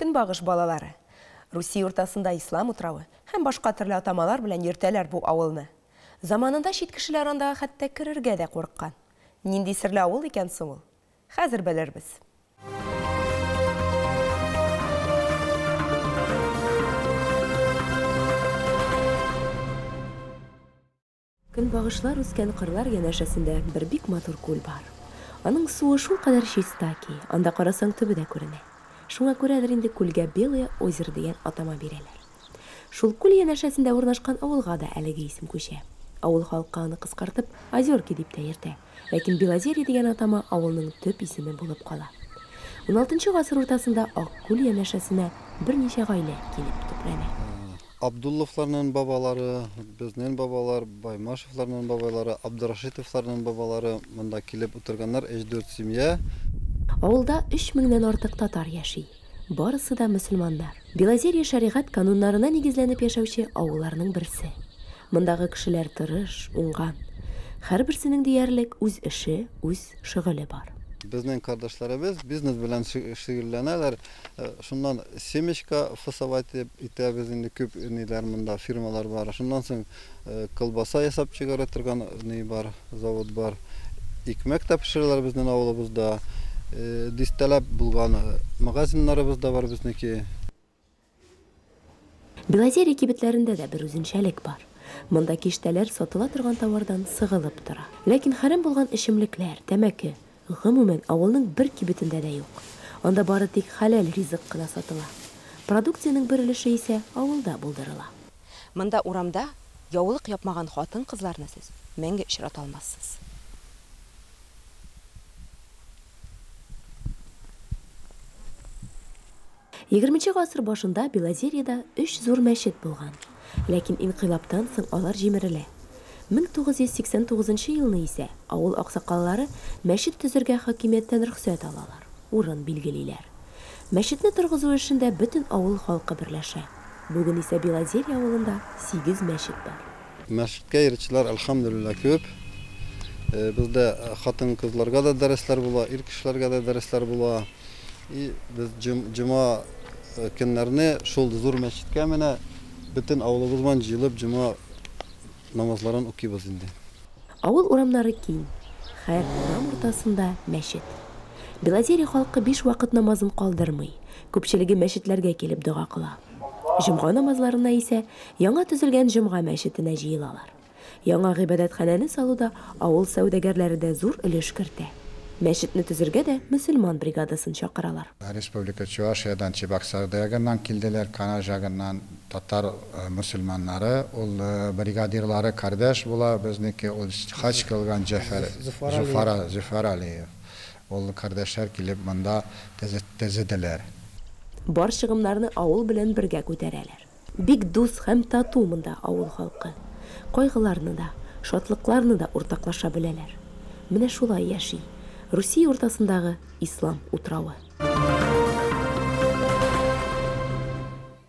Көнбагыш балалары. Русия уртасында Ислам утравы һәм башка төрле атамалар белән йөртәләр бу авылны. Заманында чит кешеләр анда хәтта керергә дә курыккан. Нинди серле авыл икән соң ул? Хәзер белербез. Көнбагышлар үскән кырлар янәшәсендә бер бик матур күл бар. Аның суы шулкадәр чиста ки, анда карасаң төбе дә күренә. Шуңа күрәдер инде күлгә Белое озеро дигән атама бирәләр. Шул күл янәшәсендә урнашкан авылга да әлеге исем күчә. Авыл халкы аны кыскартып Озерки дип тә йөртә. Ләкин Белозерье дигән атама авылның төп исеме булып кала. Уналтынчы гасыр уртасында Ак күл янәшәсенә берничә гаилә килеп төпләнә. Абдулловларның бабалары, безнең бабалар, Баймашевларның бабайлары, Абдрашитовларның бабалары монда килеп утырганнар, өч-дүрт семья. Авылда өч меңнән артык татар яши. Барысы да мөселманнар. Белозерье шәригать кануннарына нигезләнеп яшәүче авылларның берсе. Мондагы кешеләр тырыш, уңган. Һәрберсенең диярлек үз эше, үз шөгыле бар. Безнең кардәшләребез бизнес белән шөгыльләнәләр. Шуннан семечка фасовать итәбез инде, күп ниләр монда, фирмалар бар. Шуннан соң колбаса ясап чыгара торган ни бар, завод бар. Икмәк тә пешерәләр безнең авылыбызда. Дистәләп булган магазиннарыбыз да бар безнеке. Белозерье кибетләрендә дә бер үзенчәлек бар. Монда киштәләр сатыла торган товардан сыгылып тора. Ләкин хәрам булган эчемлекләр, тәмәке, гомумән, авылның бер кибетендә дә юк. Анда бары тик хәләл ризык кына сатыла. Продукциянең бер өлеше исә авылда булдырыла. Монда урамда яулык япмаган хатын-кызларны сез мәңге очрата алмассыз. Егерменче гасыр башында Белозерьеда өч зур мәчет булган. Ләкин инкыйлабтан соң алар җимерелә. 1989 нчы елны исә авыл аксакаллары мәчет төзергә хакимияттән рөхсәт алалар, урын билгелиләр. Мәчетне торгызу эшендә бөтен авыл халкы берләшә. Бүген исә Белозерье авылында сигез мәчет бар. Мәчеткә йөрүчеләр, әлхәмдүлилләһ, күп. Бездә хатын-кызларга да дәресләр була, ир кешеләргә дә дәресләр була. И без җома көннәрне шул зур мәчеткә менә бөтен авылыбыз белән җыелып җома намазларын укыйбыз инде. Авыл урамнары киң, һәр урам уртасында мәчет. Белозерье халкы биш вакыт намазын калдырмый, күпчелеге мәчетләргә килеп дога кыла. Җомга намазларына исә яңа төзелгән җомга мәчетенә җыелалар. Яңа гыйбадәтханәне салуда авыл сәүдәгәрләре дә зур өлеш кертә. Мәчетне төзергә дә мөселман бригадасын чакыралар. Республика Чувашиядән, Чебоксарда ягыннан килделәр, Канаш ягыннан татар мөселманнары, ул бригадирлары кардәш була безнеке, ул хаҗ кылган Җәфәр, Зөфәр, Зөфәр Алиев. Ул кардәшләр килеп монда төзеделәр. Бар чыгымнарны авыл белән бергә күтәрәләр. Бик дус һәм тату монда авыл халкы. Кайгыларны да, шатлыкларны да уртаклаша беләләр. Менә шулай яши Русия уртасындагы Ислам утравы.